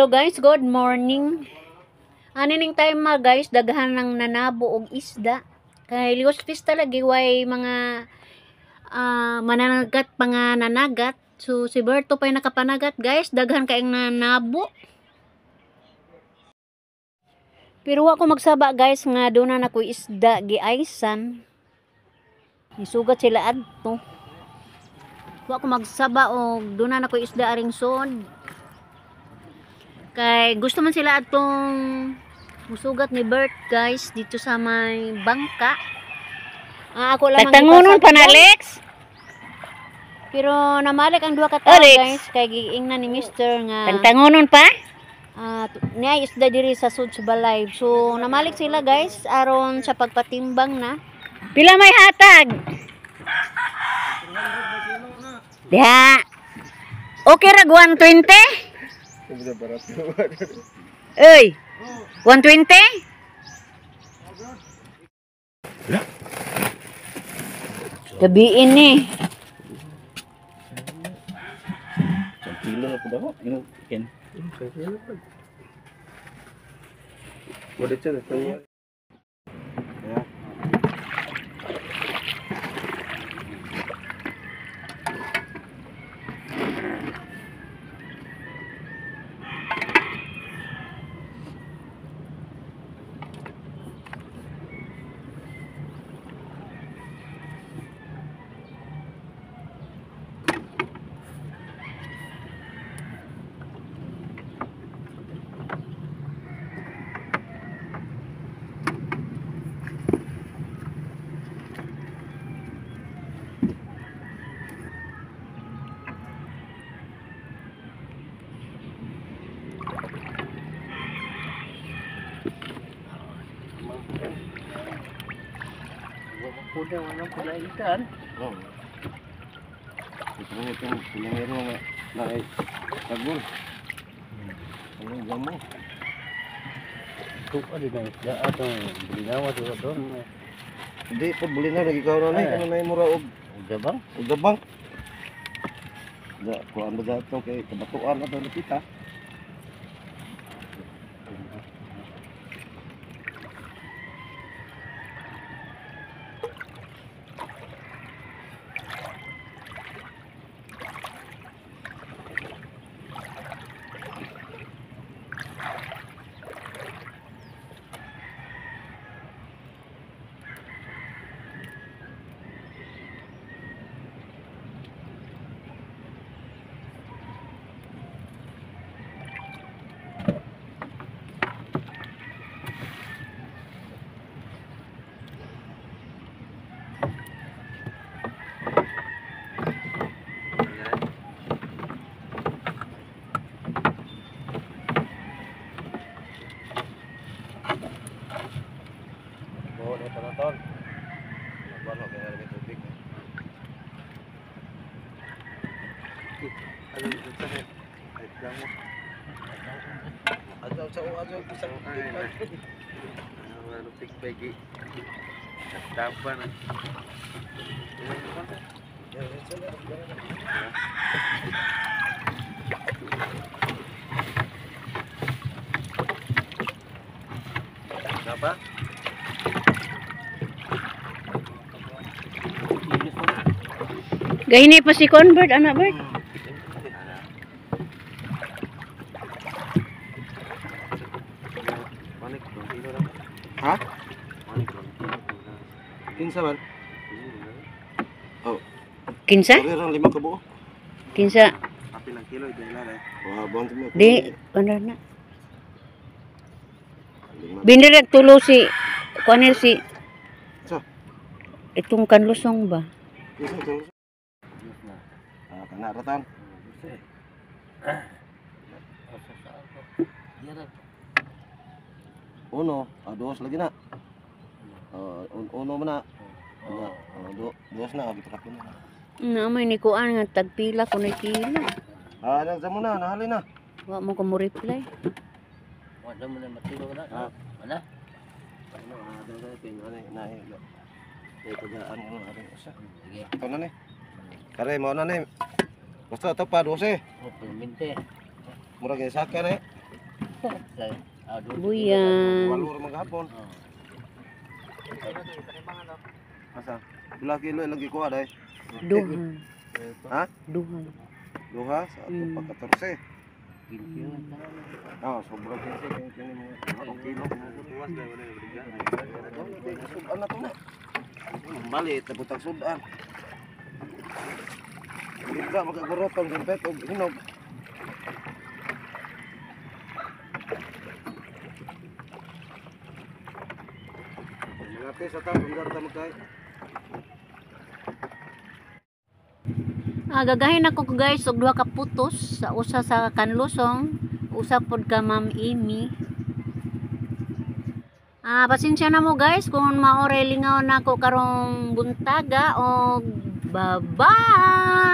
Hello guys, good morning. Ani ning time ma guys, daghan ng nanabo og isda. Kay Lios Pista lagi way mga mananagat pa nga nanagat. So si Berto pa'y nakapanagat guys, daghan kaayong nanabo. Pero wa ko magsaba guys nga doon na ko isda giaysan. Nisugat sila adto. Wa ko magsaba og doon na ko isda aring sod. Kay gusto man sila atong musugat ni Bert guys dito sa may bangka. Ako lang ang Tagtangunon pa na, Alex. Pero namalik ang duha ka tawo Alex. guys kay giingnan ni Mister nga Tagtangunon pa? Niya isda diri sa sud sa balay. So namalik sila guys aron sa pagpatimbang na. Pila may hatag? Diha. Okay rag 120? Ey. 120? Gabiin ni. Kilo na po daw. Imo ken. Wala siya na niya. Kuda walang pula ikan. Oh. Ito na itong pinangero nga na ay tagol. Anong gamo? Ito pa din ang isda atong bulinawa to doon. Hindi po bulinaw lagi ka na ano na mura og Gabang. Og gabang. Da kuan ba dato kay kabatuan na daw nakita. Apa? Gahini pa si Convert, anak Bert. Ha? Kinsa man? Oh. Kinsa? Sorry rang 5 ka buo. Kinsa? Apil ang kilo ito ila eh. Wa bon mo. Di, ano na. Binirag tulo si kuan si Sa? Itong kanlusong ba? Kinsa to? Ah, kana ratan. Uno, dos lagi na. Uno man na. Dos na, gitrakon na. Na may ni kuan nga tagpila ko na kilo. Ah, nang mo na, nahali na. Wa mo ko mo reply. Wa mo na matilo na. Wala. Ano, na tagaan ano ari usa. Sige. Ito na ni. Kare mo na ni. Basta ito pa 12. Oh, perminte. Murag saka ni. Ah, doon. Buyan. 8 ra maghapon. Asa? Pila kilo ilang gikuha day? Duha. Ha? Duha. Duha sa ato pa 14. Ah, sobra 15 kay kini mga kilo. Sudan na to na. Mali tapos tag sudan. Hindi ka makagurotong kumpet og hinog. Mga sa ta, kung ta magkay. Ah, gagahin ako ko guys og duha ka putos sa usa sa kanlusong, usa pod ka Ma'am Amy. Ah, pasensya na mo guys kung maoray lingaw nako karong buntaga og bye-bye.